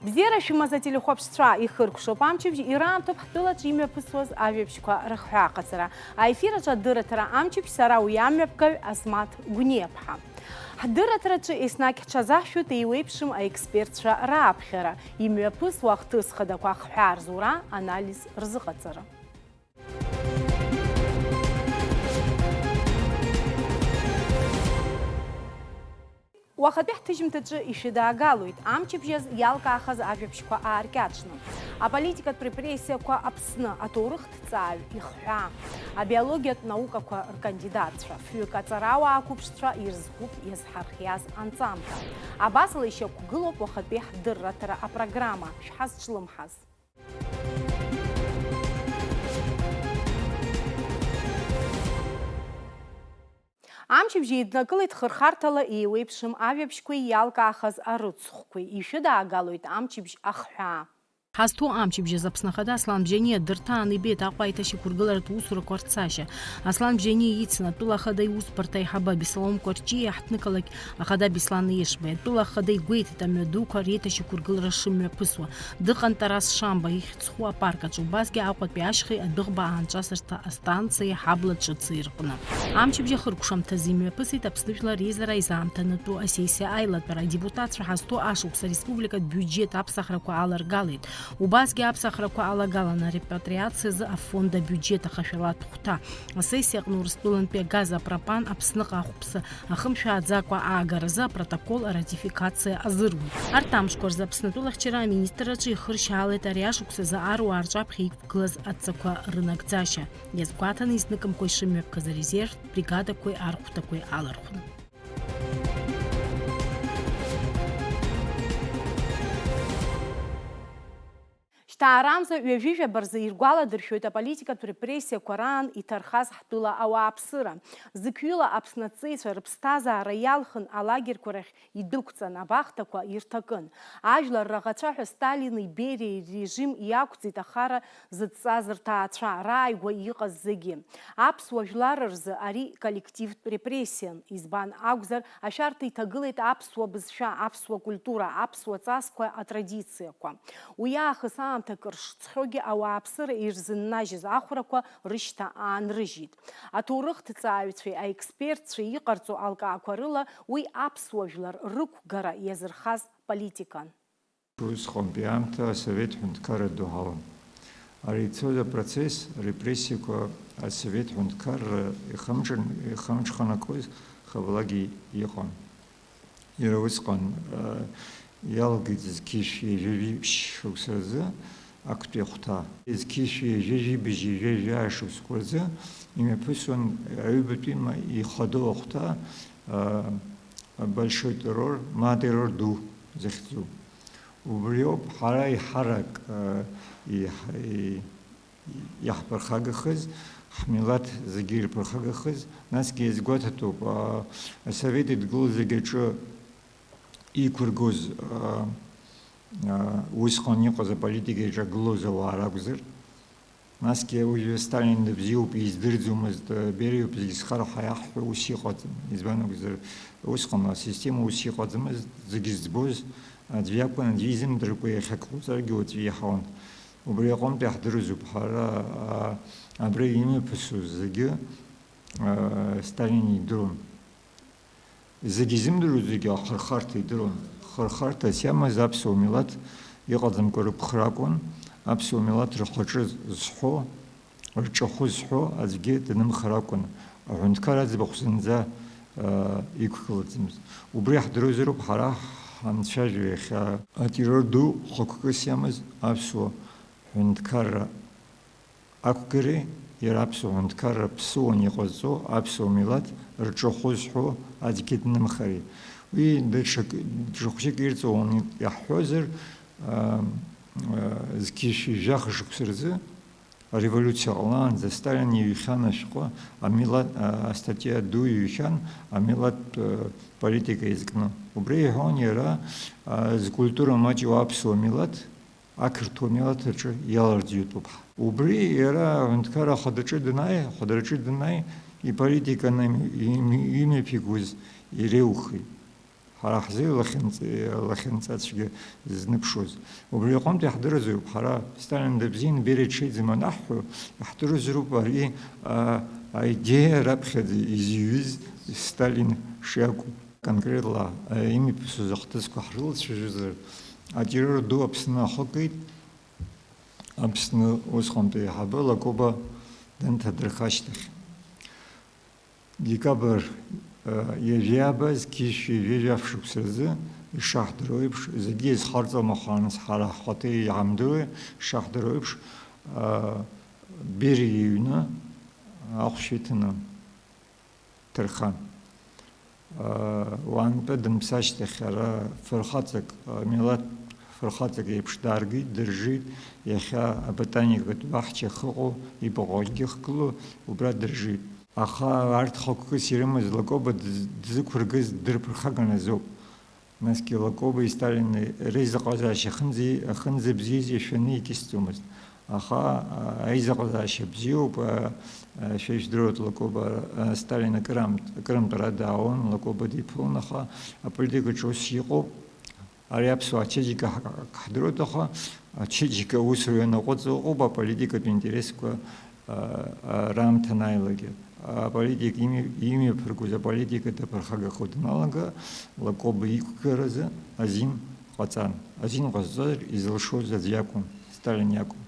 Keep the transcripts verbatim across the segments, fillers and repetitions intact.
Бзиара шәымаз ателехәаԥшцәа, ихыркәшоуп амчыбжь, ираамҭоуп ҳтәылаҿ имҩаԥысуаз ажәабжьқәа рыхҳәааҟаҵара. Аефир аҿы адырраҭара амчыбжь, сара уи амҩаԥгаҩ Асмаҭ Гәниаԥҳа. Ҳдырраҭараҿы еснагь ҳҽазаҳшәоит еиуеиԥшым аекспертцәа рааԥхьара, имҩаԥысуа ахҭыс хадақәа ахҳәаа рзура, анализ рзыҟаҵара. Уахатәи ҳҭыжьымҭаҿы ишәыдаагалоит амчыбжьаз иалкаахаз ажәабжьқәа ааркьаҿны. Аполитикатә репрессиақәа Аԥсны, аҭоурыхҭҵааҩ ихҳәаа, абиологиатә наукақәа ркандидатцәа, фҩык аҵарауаа қәыԥшцәа ирызкуп иазҳархиаз анҵамҭа. Абасала ишьақәгылоуп уахатәи ҳдырраҭара апрограмма. Шәҳазҿлымҳаз. Амчыбжь еиднакылеит хырхарҭала еиуеиԥшым ажәабжьқәеи иалкаахаз арыцхәқәеи, ишәыдаагалоит амчыбжь ахҳәаа. Ҳазҭоу амчыбжь азы Аԥсны Ахада Аслан Бжьаниа дырҭааны ибеит Аҟәа аиҭашьақәыргыларатә усурақәа рцашьа. Аслан Бжьаниа ицын атәыла ахада иусбарҭа аиҳабы Абеслом Кәарҷиеи аҳҭнықалақь ахада Беслан Ешбеи. Атәыла ахада игәеиҭеит амҩадуқәа реиҭашьақәыргылара шымҩаԥысуа. Дыҟан Тарас Шамба ихьӡ зху апарк аҿы, убасгьы Аҟәатәи ашьхеи адәыӷба аанҿасырҭа астанциеи ҳабла ҿыци рҟны. Амчыбжь ахыркәшамҭазы имҩаԥысит Аԥсны Жәлар Реизара изаамҭанатәу асессиа аилатәара. Адепутатцәа ҳазҭоу ашықәс ареспубликатә биуџьет аԥсахрақәа аларгалеит. Убасгьы аԥсахрақәа алагалан арепатриациазы афонд абиуџьет ахашәалатә хәҭа. Асессиа аҟны Урыстәылантәи агаз, апропан, Аԥсныҟа ахәԥса, ахымшәааӡакәа аагаразы апротокол аратификациа азыруит. Арҭ амшқәа рзы Аԥснытәыла ахьчара аминистрраҿы ихыршьаалеит ари ашықәсазы аруаа рҿаԥхьа иқәгылаз адҵақәа рынагӡашьа. Иазгәаҭаны изныкымкәа ишымҩаԥгаз арезервтә бригадақәеи архәҭақәеи алархәны. Шьҭаарамза ҩажәижәаба рзы иргәаладыршәоит аполитикатә репрессиақәа раан иҭархаз ҳтәыла ауааԥсыра. Зықьҩыла Аԥсны аҵеицәа рыԥсҭазаара иалхын алагерьқәа рахь идәықәҵан, абахҭақәа ирҭакын. Ажәлар раӷацәа ҳәа Сталини Бериеи режим иақәӡит ахара зыдҵаз рҭаацәа, рааигәа иҟаз зегьы. Аԥсуа жәлар рзы ари коллективтә репрессиан, избан акәзар, ашәарҭа иҭагылеит аԥсуа бызшәа, аԥсуа культура, аԥсуа ҵасқәа, атрадициақәа. Уи аахыс аамҭа кыр шҵхьоугьы ауааԥсыра ирзыннажьыз ахәрақәа рышьҭа аанрыжьит. Аҭоурыхҭҵааҩцәеи аекспертцәеи иҟарҵо алкаақәа рыла уи аԥсуа жәлар рықәгара иазырхаз политикан. Усҟантәи аамҭа асовет ҳәынҭқарра ду ҳалан. Ари ицоз апроцесс, арепрессиақәа асовет ҳәынҭқарра ихамҿ-, ихамҿханакуаз хабалагьы иҟан. Иара усҟан, а, иалгеит зқьи шәи жәаҩа шықәса рзы актәи ахәҭа. Зқьи шәи жәаҩа быжьи жәаҩа шықәсқәа рзы имҩаԥысуан аҩбатәи ма-, ихадоу ахәҭа, а, большой террор, ма атеррор ду захьӡу. Убриоуп ҳара еиҳарак, а, иҳ-, и-, иаҳԥырхагахаз, ҳмилаҭ зегьы ирԥырхагахаз, насгьы иазгәаҭатәуп, а, асовет идгыло зегьы аҿы иқәыргоз, а, а, усҟан иҟаз аполитика иаҿагылоз ауаа ракәзар, насгьы уажәы Сталин дыбзиоуп, издырӡомызт, а, Бериоуп зегьы зхароу ҳәа иаҳҳәо ус иҟаӡам. Избан акәзар, усҟан асистема ус иҟаӡамызт, зегьы збоз аӡә иакәын, аӡәы изымдыркәа иахьак ҟауҵаргьы уаҵәы иаҳауан. Убри аҟынтәи иаҳдырзуп ҳара, а, абра имҩаԥысуаз зегьы, а, Сталин идыруан. Зегьы изымдыруа зегьы ахырхарҭа идыруан. Хырхарҭас иамаз аԥсуа милаҭ иҟаӡамкәа рықәхар акәын, аԥсуа милаҭ рхаҿы зҳәо, рҿахәы зҳәо аӡәгьы данымхар акәын, аҳәынҭқар аӡбахә зынӡа, а, иқәгылаӡамызт. Убри иаҳдыруазароуп ҳара ҳанцәажәо иахьа. Атеррор ду хықәкыс иамаз аԥсуа ҳәынҭқарра ақәгареи иара аԥсуа ҳәынҭқарра ԥсыуан иҟазҵо аԥсуа милаҭ рҿахәы зҳәо аӡәгьы днымхари. Уи даҽак, даҽа хәыҷык ирҵауланы иаҳҳәозар, аа, аа, зқьи жәшәи жәаха шықәса рзы ареволиуциа ҟалаанӡа Сталин иҩхьан ашәҟәы, амилаҭ, аа, астатиа ду иҩхьан амилаҭтә, аа, политика иазкны. Убри иҳәон иара, аа, зкультура маҷу аԥсуа милаҭ, ақырҭуа милаҭ аҿы иаларӡҩатәуп. Убри иара аҳәынҭқарра ахадаҿы данааи, ахадараҿы данааи, иполитика ана-, им-, имҩаԥигоз иреиухеит. Ҳара ҳзы илахьынҵ-, илахьынҵацәгьа зныԥшуаз. Убри аҟынтә иаҳдырзароуп, ҳара Сталин дыбзиан, Бериа дшеиӡам анаҳҳәо, иаҳдырзароуп ари, а, аидеиа раԥхьаӡа изыҩыз Сталин шиакәу. Конкретла, а, имҩаԥысыз ахҭысқәа ҳрылацәажәозар, атеррор ду Аԥсны ахыкит, Аԥсны усҟантәи аиҳабы Лакоба данҭадырха ашьҭахь. Декабр, э, ҩажәи ааба, зқьи жәшәи жәаҩа шықәса рзы, ишаҳдыруа еиԥш, зегьы иазхарҵом, аха нас ҳара ҳхаҭа иаҳамдыруеи, ишаҳдыруа еиԥш, э, Бериа иҩны ахәшә иҭаны дҭырхан. Э, уаантәа данԥсы ашьҭахь ара фырхаҵак, э, милаҭ фырхаҵак еиԥш дааргеит, дыржит, иахьа аботаникатә баҳча ахьыҟоу, ибаҟагьы ихгылоу, убра дыржит. Аха арҭ хықәкыс ирымаз Лакоба дыз-, дзықәыргыз дырԥырхаган азоуп. Насгьы Лакоба Сталин реизыҟазаашьа ахьынӡа-, ахьынӡабзиаз иашәаны икьысӡомызт. Аха, а, аизыҟазаашьа бзиоуп, а, а, шәа ижәдыруеит, Лакоба, а, Сталин акыраамт-, акырынтә ара даауан, Лакоба диԥылон, аха аполитикаҿы ус иҟоуп. Ари аԥсуаа ачеиџьыка ҳак-, ҳдыруеит, аха ачеиџьыка аусура ианаҟәыҵ ыҟоуп аполитикатә интересқәа, а, а, раамҭа анааилак. Аполитик ими-, имҩаԥыргоз аполитика даԥырхагахо даналага, Лакоба иқәгаразы азин ҟаҵан. Азин ҟазҵозар изылшоз аӡә иакәын, Сталин иакәын.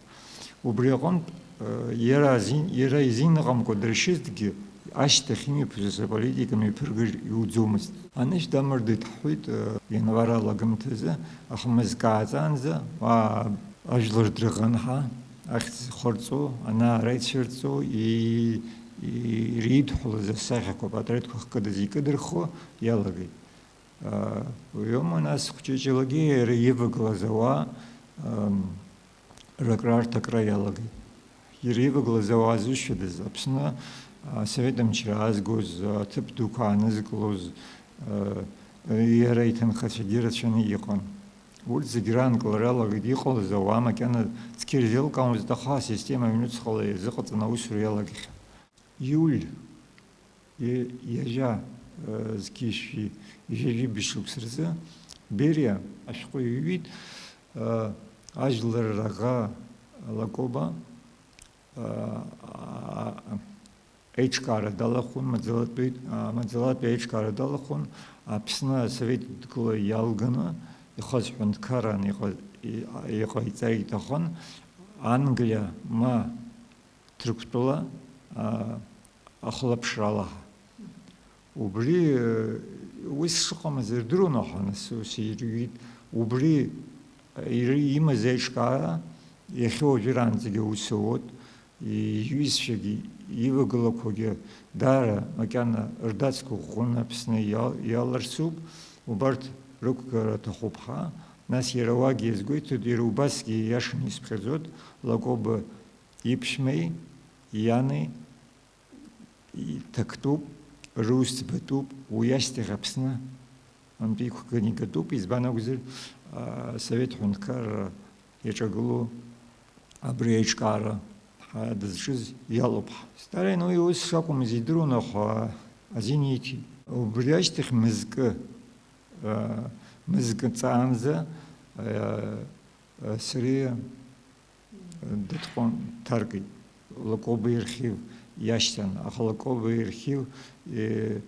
Убри аҟынтә, э, иара азин, иара изин ыҟамкәа дыршьызҭгьы, ашьҭахь имҩаԥысыз аполитика мҩаԥыргар иуӡомызт. Анышә дамырдеит ҳҳәеит, э, ианвар алагамҭазы, аха мызкы ааҵаанӡа, аа, ажәлар дрыӷан ҳа, ахьӡ хырҵәо, ана-ара ицәырҵуа, и-, и-, иридҳәалаз асахьақәа, апатреҭқәа хкыдыз икыдырхуа иалагеит. Уиоума нас хәҷыҷылагьы иара ивагылаз ауаа, ам, рыкраарҭа акра иалагеит. Иара ивагылаз ауаа зусҭадаз, Аԥсны, а, Асовет мчра аазгоз, аҭыԥ дуқәа аанызкылоз, а, иара иҭынхацәагьы рацәаны иҟан. Урҭ зегь раанкылара иалагеит, иҟалаз ауаа макьана цқьа ирзеилкаауамызт, аха асистема аҩнуҵҟала иазыҟаҵаны аусура иалагахьан. Иуль, и-, ҩажәа, э, зқьи жәшәи, ҩажәи быжь шықәса рзы Бериа ашәҟәы иҩит, э, ажәлар раӷа Лакоба, э, а-, аиҿкаара далахәын, маӡалатәи, а, маӡалатәи аиҿкаара далахәын, Аԥсны асовет дгыла иалганы ихаз ҳәынҭқарран иҟа-, и-, иҟаиҵаргьы иҭахын, Англиа ма Ҭырқәтәыла, а, ахылаԥшра алаҳа. Убри, э, уи сшыҟамыз ирдыруан, аха нас ус ирҩит. Убри, э, ир-, имаз аиҿкаара иахьа уажәраанӡагьы аус ауеит. Иҩызцәагьы, ивагылақәагьы даара макьана рдацқәа ӷәӷәаны Аԥсны иал-, иаларсуп. Убарҭ рықәгара аҭахуп ҳәа. Нас иара уагьы иазгәеиҭоит, иара убасгьы ииашаны исԥхьаӡоит, Лакоба иԥшәмеи иани иҭактәуп, рус ӡбатәуп, уи ашьҭахь Аԥсны антәи иқәганы игатәуп, избан акәзар, а, Совет ҳәынҭқарра иаҿагылоу абри аиҿкаара ҳа дызҿыз иалоуп ҳа. Сталин уи ус шакәмыз идыруан, аха азин иҭеит. Убри ашьҭахь мызкы, а, мызкы ҵаанӡа, а, Сириа дыҭҟәан дҭаркит. Лакоба иархив иашьҭан, аха Лакоба иархив, е,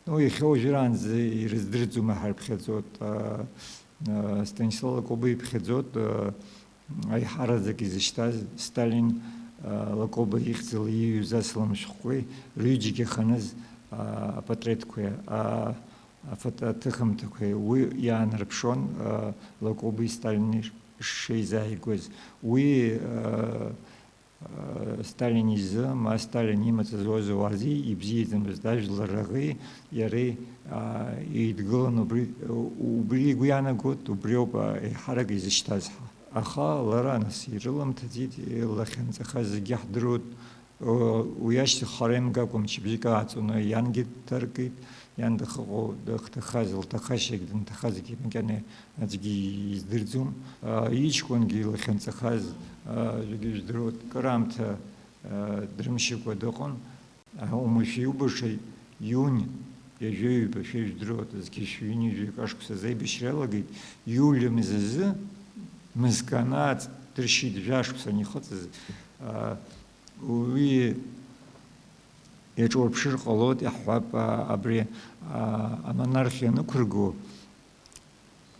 ну, иахьа уажәраанӡа ирыздырӡом, иҳарԥхьаӡоит, а, а, Станислав Лакоба иԥхьаӡоит, а, аиҳараӡак изышьҭаз Сталин, а, Лакоба ихьӡала ииҩыз асалам шәҟәқәеи рҩыџьагьы аханыз, а, апатреҭқәеи, а, афотоаҭыхымҭақәеи уи иаанарԥшуан, а, Лакоби Сталини шеизааигәаз. Уи, а, а, Сталин изы, ма Сталин имаҵ зуаз ауази ибзиаӡамызт ажәлар раӷеи иареи, а, еидгылан убри, убри игәы иаанагот, убриоуп, а, еиҳарак изышьҭаз ҳәа. Аха лара нас ирыламҭаӡеит, илахьынҵахаз зегьы ҳдыруеит, Уи ашьҭахь хара имгакәа мчыбжьык ааҵуаны иангьы дҭаркит, иан дахьыҟоу, дахьҭахаз, лҭахашьагь дынҭахазгьы макьана аӡәгьы издырӡом. Иҷкәынгьы илахьынҵахаз, зегьы жәдыруеит, кыраамҭа дрымшьыкәа дыҟан. Уамашәа иубаша иунь Ҩажәаҩба шәеижә дыруаӡәк зқьи шәи ҩынҩажәи акы ашықәсазы аибашьра иалагеит, иули мзазы, мызкы анааҵ, дыршьит, жәа-шықәса анихыҵыз, аа, уи иаҿурԥшыр ҟалоит, иаҳҳәап, аа, абри, аа, амонархиа анықәырго,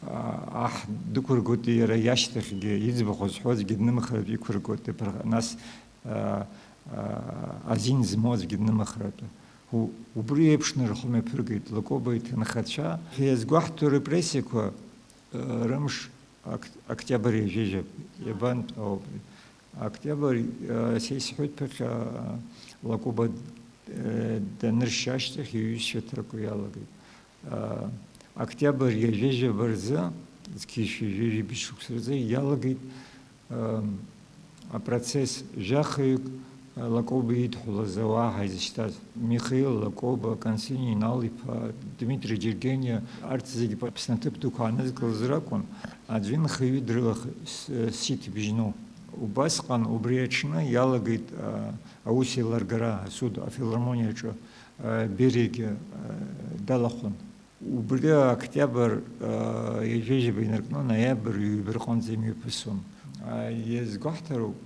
аа, аҳ дықәыргоит, иара иашьҭахьгьы иӡбахә зҳәо аӡәгьы днымхаратәы иқәыргоит, иԥырҟ-, нас, аа, аа, азин змоу аӡәгьы днымхаратәы. У-, убри еиԥшны рхы мҩаԥыргеит Лакоба иҭынхацәа. Иазгәаҳҭо репрессиақәа, э, рымш ак-, октиабр ҩажәижәаба, иабантә ауп. Октиабр, э, са исҳәоит ԥыхьа, Лакоба, э, даныршьа ашьҭахь иҩызцәа ҭырқәа иалагеит. Э, октиабр ҩажәижәаба рзы, зқьи шәи ҩажәи жәибжь шықәса рзы иалагеит, э, апроцесс жәахаҩык, Лакоба идҳәалаз ауаа ҳаизышьҭаз, Михаил Лакоба, Константин Инал-иԥа, Дмитри Џьергениа, арҭ зегьы Аԥсны аҭыԥ дуқәа аанызкылаз ракәын, аӡәы нхаҩы дрылахысит бжьну. Убасҟан убри аҽны иалагеит, а, аус еилыргара, асуд афилармониаҿы, а, Бериагьы, а, далахәын. Убри октиабр, аа, ҩажәижәаба инаркны ноиабр ҩба рҟынӡа имҩаԥысуан. Аа, иазгәаҳҭароуп,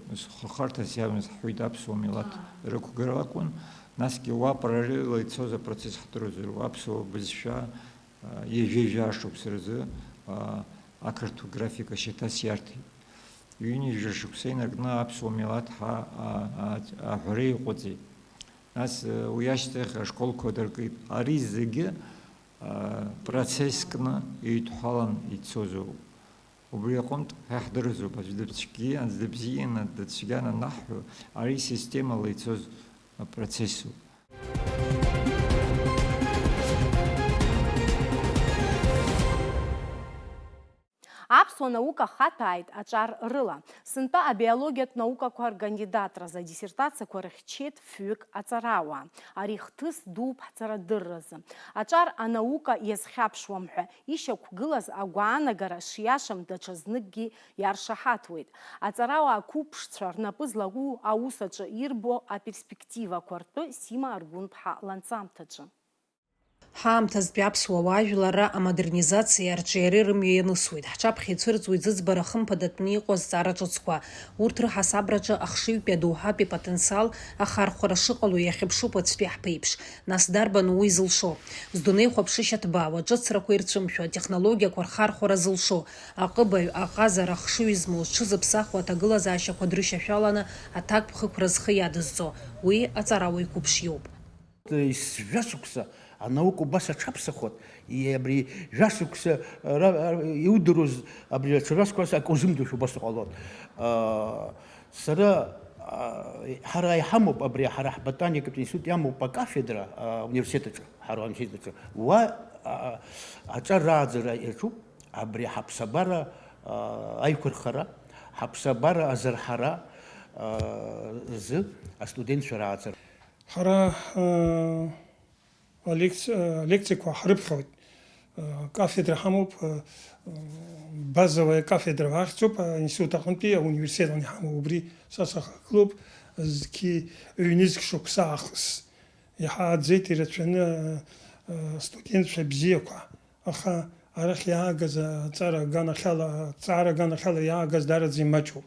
хырхарҭас иамаз ҳҳәоит аԥсуа милаҭ рықәгара акәын, насгьы уа параллелла ицоз апроцесс ҳдыруазароуп, аԥсуа бызшәа, аа, ҩажәижәа шықәса рзы, аа, ақырҭуа графика шьаҭас иарҭеит. Ҩынҩажәа шықәса инаркны аԥсуа милаҭ ҳа-, а-, а-, аҳәара иаҟәыҵит. Нас, уи ашьҭахь ашколқәа дыркит. Ари зегьы, а, процесс кны еидҳәалан ицозоуп. Убри аҟынтә ҳа иаҳдырзоуп, аӡә дыцәгьы-, аӡә дыбзианы, дыцәгьан анаҳҳәо, ари системала ицоз апроцессуп. Аԥсуа наука хаҭәааит аҿар рыла. Сынтәа абиологиатә наукақәа ркандидатразы адиссертациақәа рыхьчеит фҩык аҵарауаа. Ари хҭыс дууп ҳҵарадырразы. Аҿар анаука иазхьаԥшуам ҳәа ишьақәгылаз агәаанагара шиашам даҽазныкгьы иаршаҳаҭуеит. Аҵарауаа қәыԥшцәа рнапы злаку аус аҿы ирбо аперспективақәа ртәы Сима Аргәынԥҳа ланҵамҭаҿы. Ҳаамҭазтәи аԥсуа уаажәларра амодернизациеи арҿиареи рымҩа ианысуеит. Ҳҿаԥхьа ицәырҵуеит зыӡбара хымԥадатәны иҟоу азҵаара ҿыцқәа. Урҭ рыҳасабраҿы ахшыҩтәи адоуҳатәи апотенциал ахархәара шыҟало иахьыԥшуп уаҵәтәи ҳԥеиԥш. Нас дарбану уи зылшо? Здунеихәаԥшышьа ҭбаауа, ҿыцрақәа ирцәымшәо, атехнологиақәа рхархәара зылшо, аҟыбаҩ, аҟазара, ахшыҩ змоу, зҽызыԥсахуа аҭагылазаашьақәа дрышьашәаланы аҭакԥхықәра зхы иадызҵо, уи аҵарауаҩ қәыԥш иоуп. Исжәа шықәса анаука убас аҽаԥсахуан, и-, абри жәа шықәса ра-, ра-, иудыруаз абри аҽа жәа шықәса акы узымдыршәо убас уҟалон. Аа, сара, аа, ҳара иҳамоуп абри, ҳара ҳботаникатә институт иамоуп акафедра, аа, ауниверситет аҿы, ҳара ауниверситет аҿы. Уа, аа, аҿар рааӡара иаҿуп, абри ҳаԥсабара, аа, аиқәырхара, ҳаԥсабара азырҳара, аа, рзы астудентцәа рааӡара. Ҳара, э, алекци-, э, алекциақәа ҳрыԥхьоит. Э, кафедра ҳамоуп, э, базовая кафедра ахьӡуп, аинститут аҟынтәи ауниверситет аҟны иҳамоу, убри са сахагылоуп, зқьи ҩнызқь шықәса аахыс. Иҳааӡеит ирацәаны, э, астудентцәа бзиақәа. Аха арахь иаагаз аҵара аганахьала, аҵара аганахьала иаагаз даараӡа имаҷуп.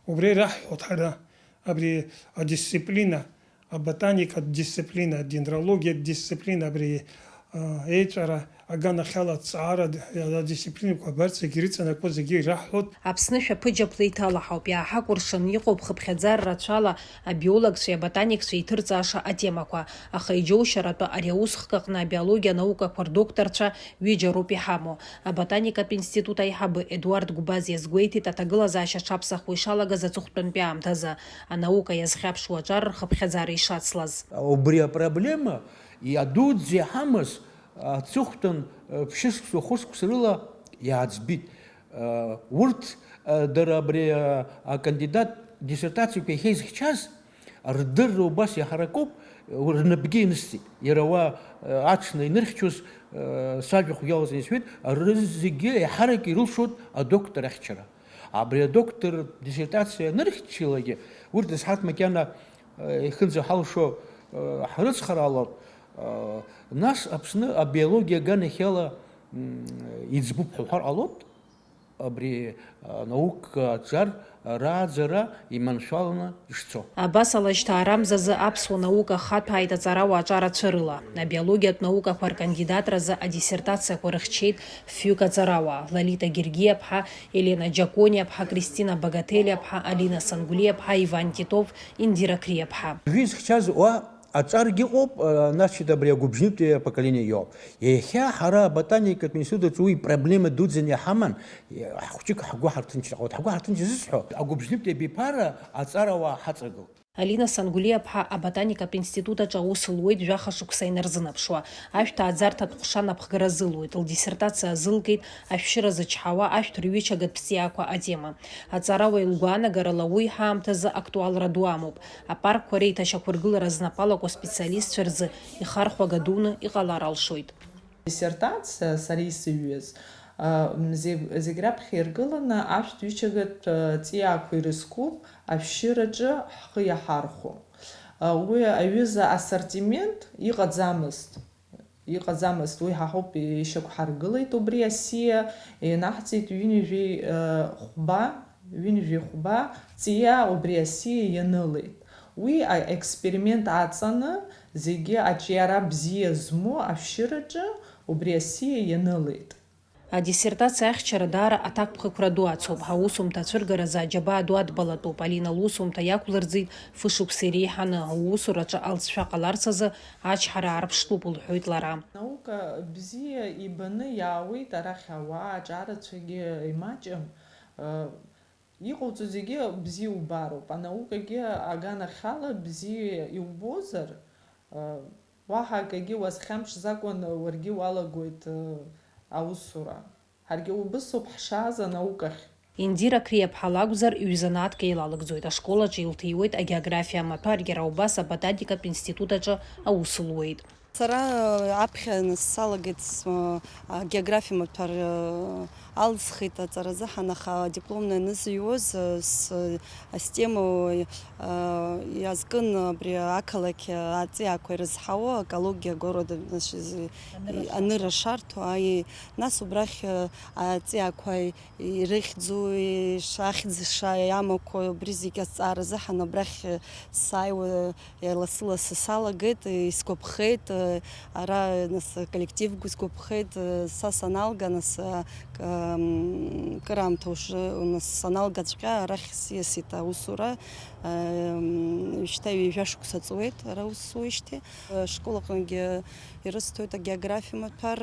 Убри раҳҳәоит ҳара, абри адисциплина, аботаникатә дисциплина, адендрологиатә дисциплина, абри, а, еиҵәара аганахьала аҵара д-, адисциплинақәа абарҭ зегьы ирыҵанакуа зегьы ираҳҳәоит. Аԥсны шәаԥыџьаԥла иҭалаҳауп, иааҳакәыршаны иҟоуп хыԥхьаӡара рацәала абиологцәеи аботаникцәеи иҭырҵааша атемақәа, аха иџьоушьаратәы ари аусхк аҟны абиологиа анаукақәа рдокторцәа ҩыџьа роуп иҳамоу. Аботаникатә институт аиҳабы Едуард Гәбаз иазгәеиҭеит аҭагылазаашьа аҽаԥсахуа ишалагаз аҵыхәтәантәи аамҭазы, анаука иазхьаԥшуа аҿар рхыԥхьаӡара ишацлаз. Убри апроблема, и-, адуӡӡа иҳамаз аҵыхәтәан, э, ԥшьышықәса, хәышықәса рыла иааӡбит. Э, урҭ, э, дара абри, э, акандидат диссертациақәа иахьеизыхьчаз, рдырра убас иаҳаракуп, рнапгьы инысҵеит. Иара уа, э, аҽны инырхьчоз, э, сажәахә иалҵны исҳәеит, рызегьы еиҳарак ирылшоит адоктор ахьчара. Абри адоктор диссертациа анырхьчалакгьы, урҭ дазҳарц макьана, э, ихынӡаҳалшо, э, ҳрыцхраалоит, Нас Аԥсны абиологиа аганахьала, м, иӡбуп ҳәа уҳәар ҟалоит, абри, а, наукаҿар рааӡара иманшәаланы ишцо. Абас ала, жьҭаарамзазы аԥсуа наука хаҭәааит аҵарауаа аҿарацәа рыла. Абиологиатә наукақәа ркандидатразы адиссертациақәа рыхьчеит фҩык аҵарауаа, Лолита Гергиаԥҳа, Елена Џьакониаԥҳа, Кристина Багателиаԥҳа, Алина Сангулиаԥҳа, Иван Титов, Индира Қриаԥҳа. Уи зыхьчаз уа аҵаргьы ыҟоуп, а, нас абри агәыбжьынтәи апоколение иоуп. Иахьа ҳара аботаникатә институт аҿы уи проблема дуӡӡаны иҳаман, ҳхәыҷык ҳгәы ҳарҭынчраҟоит. Ҳгәы ҳарҭынч зысҳәо, агәыбжьынтәи абиԥара аҵарауаа ҳаҵагылт. Алина Сангулиаԥҳа аботаникатә институт аҿы аус луеит жәаха шықәса инарзынаԥшуа. Ашәҭ ааӡарҭатә ҟәша напхгара азылуеит, лдиссертациа азылгеит ашәшьыра зычҳауа ашәҭ рҩычагатә ҵиаақәа атема. Аҵарауаҩ лгәаанагарала уи ҳаамҭазы актуалра ду амоуп. Апаркқәа реиҭашьақәыргылара знапы алаку аспециалистцәа рзы ихархәага дуны иҟалар алшоит. Диссертациа сара исыҩуаз, а, м, зег-, зегь раԥхьа иргыланы ашәҭ ҩычагатә, а, ҵиаақәа ирызку ашәшьыраҿы ҳхы иаҳархәо. А, уи аҩыза ассортимент иҟаӡамызт. Иҟаӡамызт, уи ҳа ҳауп ишьақәҳаргылеит убри асиа, ианаҳҵеит ҩынҩажәи, а, хәба, ҩынҩажәи хәба ҵиаа убри асиа ианылеит. Уи аексперимент аҵаны, зегьы аҿиара бзиа змоу ашәшьыраҿы убри асиа ианылеит. Адиссертациа ахьчара даара аҭакԥхықәра ду ацуп. Ҳаусумҭа ацәыргаразы аџьабаа ду адбалатәуп. Алина лусумҭа иақәлырӡит фышықәса иреиҳаны. Аусураҿы алҵшәа ҟаларц азы ачҳара аарԥштәуп, лҳәоит лара. Наука бзиа ибаны иаауеит арахь ауаа, аҿарацәагьы имаҷым. Иҟауҵо зегьы бзиа убароуп, анаукагьы аганахьала бзиа иубозар, уаҳа акгьы уазхьамԥшӡакәан уаргьы уалагоит аусура. Ҳаргьы убысоуп ҳшааз анаукахь. Индира Қриаԥҳа лакәзар, ҩ-занааҭк еилалыгӡоит, ашкол аҿы илҭиуеит агеографиа амаҭәар, иара убас аботаникатә институт аҿы аус луеит. Сара аԥхьа салагеит с-, агеографиа маҭәар алсхит аҵаразыҳәан, аха адипломна ианызыҩуаз, с-, астема иазкын абри ақалақь аҵиаақәа ирызҳауа, экология города, значит, анырра шарҭо, аи, нас убрахь аҵиаақәа ирыхьӡу, ишахьӡ шамақәоу, убри зегь азҵаара азыҳәан абрахь сааиуа лассы-лассы салагеит, исгәаԥхеит, ара, нас, аколлективгьы сгәаԥхеит, са саналга, нас, к-, м, кыраамҭа уже, нас, саналгаҵәҟьа арахь сиасит аусура, м, шьҭа ҩажәа шықәса ҵуеит ара ус суижьҭеи. Ашкол аҟынгьы ирысҭоит агеографиа маҭәар,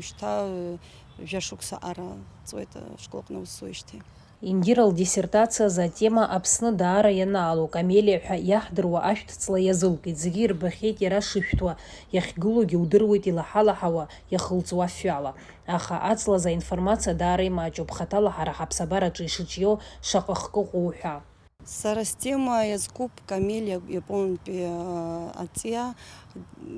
шьҭа Жәа шықәса ара ҵуеит ашкол аҟны аус зуеижьҭеи. Индира лдиссертациазы атема Аԥсны даара ианаало, камелиа ҳәа иаҳдыруа ашәҭ ҵла иазылкит. Зегьы ирбахьеит иара шышәҭуа, иахьгылоугьы удыруеит илаҳалаҳауа, иахылҵуа афҩала. Аха аҵлазы аинформациа даара имаҷуп, хаҭала ҳара ҳаԥсабараҿы ишыҿио шаҟа хкы ыҟоу ҳәа. Сара стема иазкуп камелиа иапонтәи, а, аҵиаа.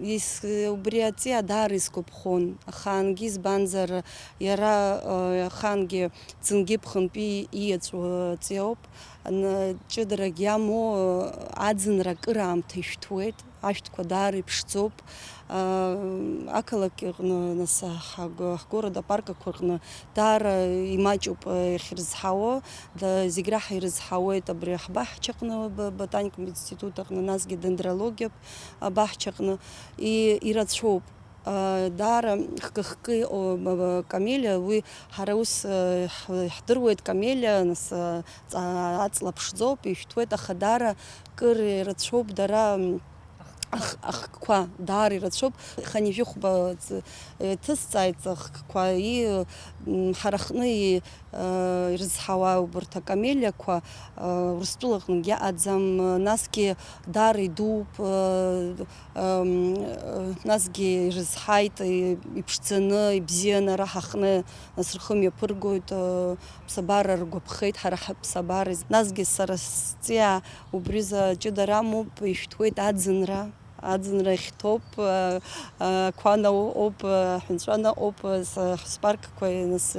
Ис-, убри аҵиаа даара исгәаԥхон ахаангьы, избанзар, иара, а, ахаангьы ӡынгьы ԥхынтәи ииаҵәоу аҵиаауп. Ан-, ҷыдарагь иамоу, а, аӡынра акыраамҭа ишәҭуеит. Ашәҭқәа даара иԥшӡоуп. Аа, ақалақь аҟны, нас, ҳаг-, ҳгород апаркқәа рҟны даара имаҷуп, э, иахьырызҳауа, да, зегь раҳа ирызҳауеит абри ҳбаҳчаҟны, б-, ботаникатә институт аҟны, насгьы дендрологиатә абаҳчаҟны и-, ирацәоуп. Аа, даара хкы-хкы иҟоу, б-, б-, камелиа, уи ҳара ус, э, ҳ-, ҳдыруеит, камелиа, нас, э, ҵа-, аҵла ԥшӡоуп, ишәҭуеит, аха даара кыр ирацәоуп, дара, м, Ахк-, ахкқәа даара ирацәоуп. Хынҩажәи хәба ҵ-, иҭысҵааит ахкқәа, и, м, ҳара ҳҟны и-, а, ирызҳауа убарҭ акамелиақәа, а, Урыстәылаҟынгьы аӡам, насгьы даара идууп, а, ам, а, насгьы ирызҳаит, и-, иԥшӡаны, ибзианы ара ҳаҟны, нас рхы мҩаԥыргоит, а, ԥсабара ргәаԥхеит, ҳара ҳаԥсабара. Насгьы сара сҵиаа убризы ҷыдара амоуп, ишәҭуеит аӡынра. Аӡынра ихьҭоуп, а, а, ақәа наҟ-, оуп, а, аҳәынҵәа наҟ-, оуп, а, с-, ҳспаркқәа, нас,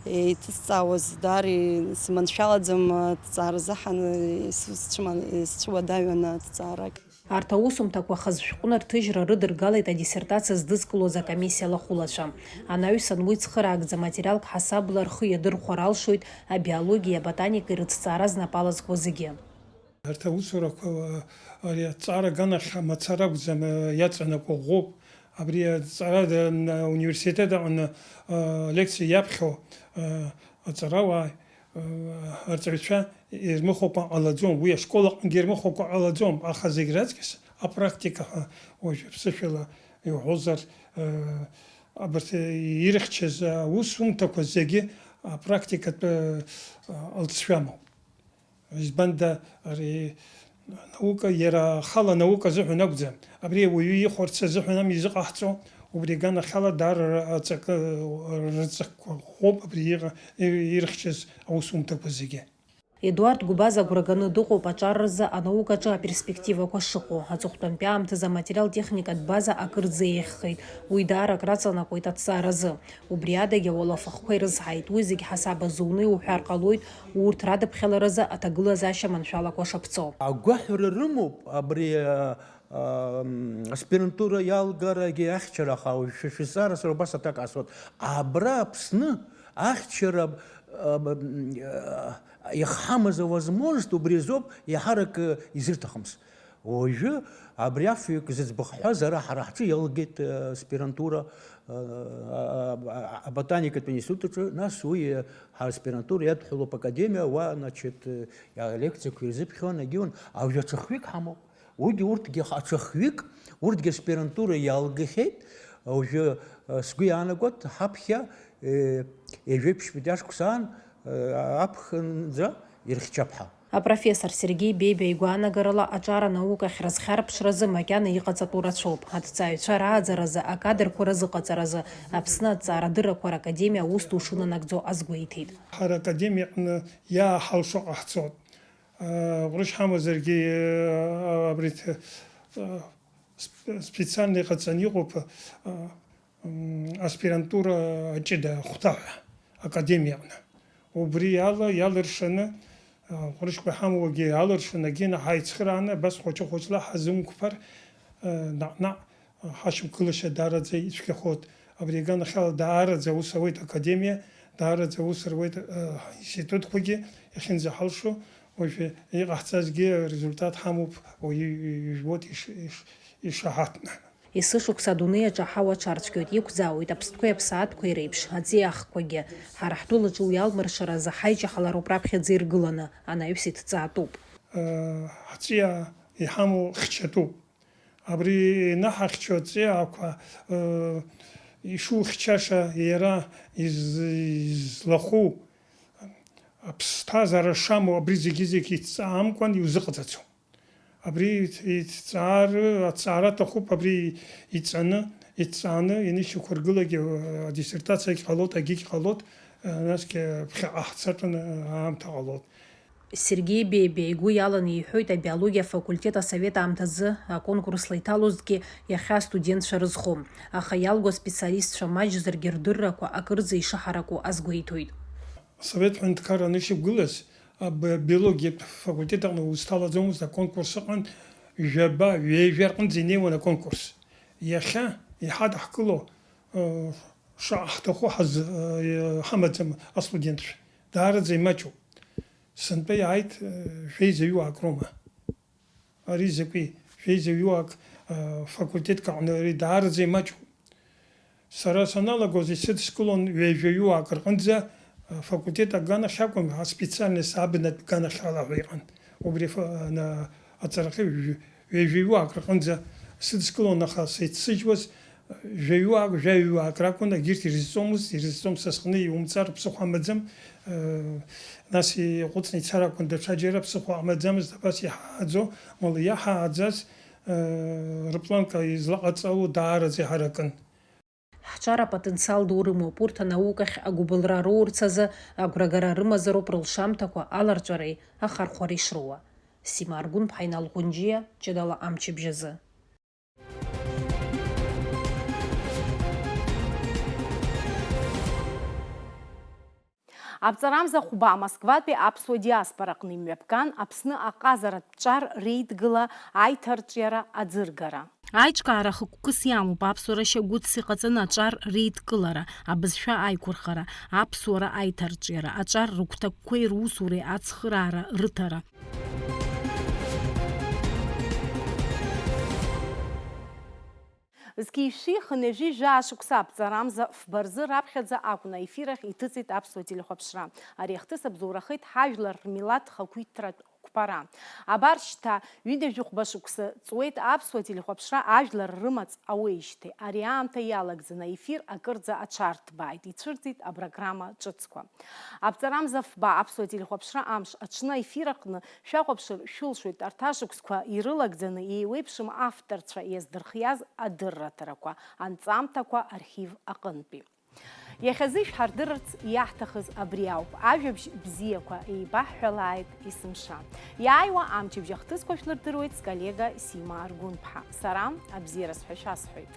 еиҭызҵаауаз даара и-, сыманшәалаӡам, а, аҭҵаара заҳан, а, ис-, сцәыман-, исцәыуадаҩын аҭҵаарагь. Арҭ аусумҭақәа хаз шәҟәны рҭыжьра рыдыргалеит адиссертациа здызкылоз акомиссиа лахәылацәа. Анаҩсан уи цхыраагӡа материалк ҳасабла рхы иадырхәар алшоит абиологиеи аботаникеи рыҭҵаара знапалазкуа зегьы. Арҭ аусурақәа, ари аҭҵаара аганахь мацара акәӡам, иаҵанакуа ӷәӷәоуп. Абри аҭҵаара университет аҟны лекциа иаԥхьо аҵарауаа, арҵаҩцәа ирмыхәакәа ҟалаӡом, уи ашкол аҟынгьы ирмыхәакәа ҟалаӡом, аха зегь раҵкьыс апрактика ҳәа уажәы ԥсышәала иуҳәозар, абарҭ ирыхьчаз аусумҭақәа зегьы апрактикатә алҵшәа амоуп. Избанда ари анаука иара ахала анаука азыҳәан акәӡам, абри ауаҩы ихәарц азыҳәан ами изыҟаҳҵо, убри аганахьала даара ра-, аҵакы, рҵакқәа ӷәӷәоуп абри иҟа-, ирыхьчаз аусумҭақәа зегьы. Едуард Гәбаз агәра ганы дыҟоуп аҿар рзы анаукаҿы аперспективақәа шыҟоу. Аҵыхәтәантәи аамҭазы аматериал-техникатә база акырӡа еиӷьхеит, уи даара акраҵанакуеит аҭҵааразы. Убри адагьы ауалафахәқәа ирызҳаит, уи зегь ҳасаб азуны иуҳәар ҟалоит, урҭ радыԥхьаларазы аҭагылазаашьа маншәалақәа шаԥҵо. Агәаҳәара рымоуп абри, а, а, м, аспирантура иалгарагьы ахьчара, аха уажә шәызҵаара сара убас аҭак аасуеит. Абра Аԥсны ахьчара, а, м, а, иахҳамаз авозможность убри азоуп иаҳарак, э, изырҭахымз. Уажәы абри афҩык зыӡбахә ҳҳәаз ара ҳара ҳҿы иалгеит, э, аспирантура, э, а, а, а, аботаникатә институт аҿы, нас уи, э, ҳаспирантура иадҳәалоуп академиа, уа, значит, э, алекциақәа ирзыԥхьон, агьион, уажәы аҽа хҩык ҳамоуп. Уигьы урҭгьы х-, аҽа хҩык, урҭгьы аспирантура иалгахьеит, уажәы, э, сгәы иаанагоит, ҳаԥхьа, э, ҩажәеиԥшьбатәи ашықәс аан, э, аԥхынӡа ирхьчап ҳәа. Апрофессор Сергеи Бебиа игәаанагарала, аҿар анаукахь рызхьарԥшразы макьана иҟаҵатәу рацәоуп. Аҭҵааҩцәа рааӡаразы, акадрқәа рызыҟаҵаразы Аԥсны аҭҵаарадыррақәа ракадемиа аус ду шынанагӡо азгәеиҭеит. Ҳара академиаҟны иааҳалшо ҟаҳҵоит. Ҟәрышь ҳамазаргьы, абри ҭ-, сп-, специально иҟаҵаны иҟоуп, м, аспирантура ҷыда ахәҭаҳәа академиаҟны. Убри ала иалыршаны, а, ҟәрышьқәа ҳамоуагьы алыршаны, агьина ҳаицхырааны, абас хәыҷы-хәыҷла ҳазымқәԥар, а, наҟ-наҟ ҳашьақәгылашьа даараӡа ицәгьахоит. Абри аганахьала даараӡа аус ауеит академиа, даараӡа аус руеит, а, аинститутқәагьы, иахьынӡаҳалшо, уажәы иҟаҳҵазгьы арезультат ҳамоуп, уаҩы ижәбоит иш-, иш-, ишаҳаҭны. Есышықәса адунеи аҿы аҳауа аҽарцәгьоит, иқәӡаауеит аԥстәқәеи аԥсаатәқәеи реиԥш, аҵиаа ахқәагьы. Ҳара ҳтәылаҿы уи алмыршаразы ҳаиҷаҳалароуп раԥхьаӡа иргыланы, анаҩс иҭҵаатәуп. Ҳҵиаа иҳамоу хьчатәуп. Абри ианаҳахьчо аҵиаақәа, ишухьчаша, иара из-, излахәу, аԥсҭазаара шамоу, абри зегьы-зегь иҭҵаамкәан иузыҟаҵаӡом. Абри иҭҵаары, аҭҵаара аҭахуп, абри иҵаны, иҭҵааны ианышьақәыргылак, адиссертациагь ҟалоит, агьигь ҟалоит, насгьы ԥхьаҟа ҳцатәаны аамҭа ҟалоит. Сергеи Бебиа игәы иаланы иҳәоит, абиологиа афакультет асовет аамҭазы аконкурсла иҭалозҭгьы иахьа астудентцәа рызхом, аха иалго аспециалистцәа маҷзаргьы рдыррақәа акырӡа ишыҳараку азгәеиҭоит. Асовет ҳәынҭқарра анышьақәгылаз, аб-, абиологиатә факультет аҟны узҭалаӡомызт аконкурс ыҟан, жәаба, ҩажәа рҟынӡа инеиуан аконкурс. Иахьа иҳадаҳкыло, ы, шаҟа ҳҭаху ҳаз-, ы, ҳамаӡам астудентцәа. Даараӡа имаҷуп. Сынтәа иааит, ы, жәеиза ҩуаак роума. Ари закәи, жәеиза ҩуак, а, факультетк аҟны ари даараӡа имаҷуп. Сара саналагоз исыдскылон ҩажәа ҩуак рҟынӡа, а, факультет аганахь акәым, аспециальность абнатә ганахьала ҳәа иҟан. Убри фа-, на-, аҵарахьы ҩ-, ҩажәа ҩуак рҟынӡа сыдскылон, аха сеицсыжьуаз, Жәаҩуаак, жәаҩуаак ракәын, егьырҭ ирызҵомызт, ирызҵом са сҟны иумҵар ԥсыхәа амаӡам, э, нас иҟәыҵны ицар акәын, даҽаџьара ԥсыхәа амаӡамызт, абас иҳааӡо, мала иаҳааӡаз, э, рыпланка излаҟаҵало даараӡа иҳаракын. Ҳҿар апотенциал ду рымоуп, урҭ анаукахь агәыбылра роурц азы агәрагара рымазароуп рылшамҭақәа аларҵәареи ахархәареи шроуа. Сима Аргәынԥҳа, Инал Ҟәынџьиа, ҷыдала амчыбжь азы. Аԥҵарамза хәба Москватәи аԥсуа диаспораҟны имҩаԥган Аԥсны аҟазаратә ҿар реидгыла аиҭарҿиара аӡыргара. Аиҿкаара хықәкыс иамоуп аԥсуара шьагәыҭс иҟаҵаны аҿар реидкылара, абызшәа аиқәырхара, аԥсуара аиҭарҿиара, аҿар рыгәҭакқәеи русуреи ацхыраара рыҭара. Зқьи жәшәи хынҩажәи жәаа шықәса аԥҵарамза фба рзы раԥхьаӡа акәны аефир ахь иҭыҵит аԥсуа телехәаԥшра. Ари ахҭыс абзоурахеит ҳажәлар рмилаҭ хақәиҭтәратә қәԥара. Абар шьҭа ҩынҩажәи хәба шықәса ҵуеит аԥсуа телехәаԥшра ажәлар рымаҵ ауеижьҭеи. Ари аамҭа иалагӡаны аефир акырӡа аҽарҭбааит, ицәырҵит апрограмма ҿыцқәа. Аԥҵарамза фба аԥсуа телехәаԥшра амш аҽны аефир аҟны шәахәаԥшыр шәылшоит арҭ ашықәсқәа ирылагӡаны еиуеиԥшым авторцәа иаздырхиаз адырраҭарақәа, анҵамҭақәа архив аҟынтәи. Иахьазы ишәҳардырырц иаҳҭахыз абри ауп, ажәабжь бзиақәа еибаҳҳәалааит есымша. Иааиуа амчыбжь ахҭысқәа шәнырдыруеит сколлега Сима Аргәынԥҳа. Сара абзиара сҳәа шәасҳәоит.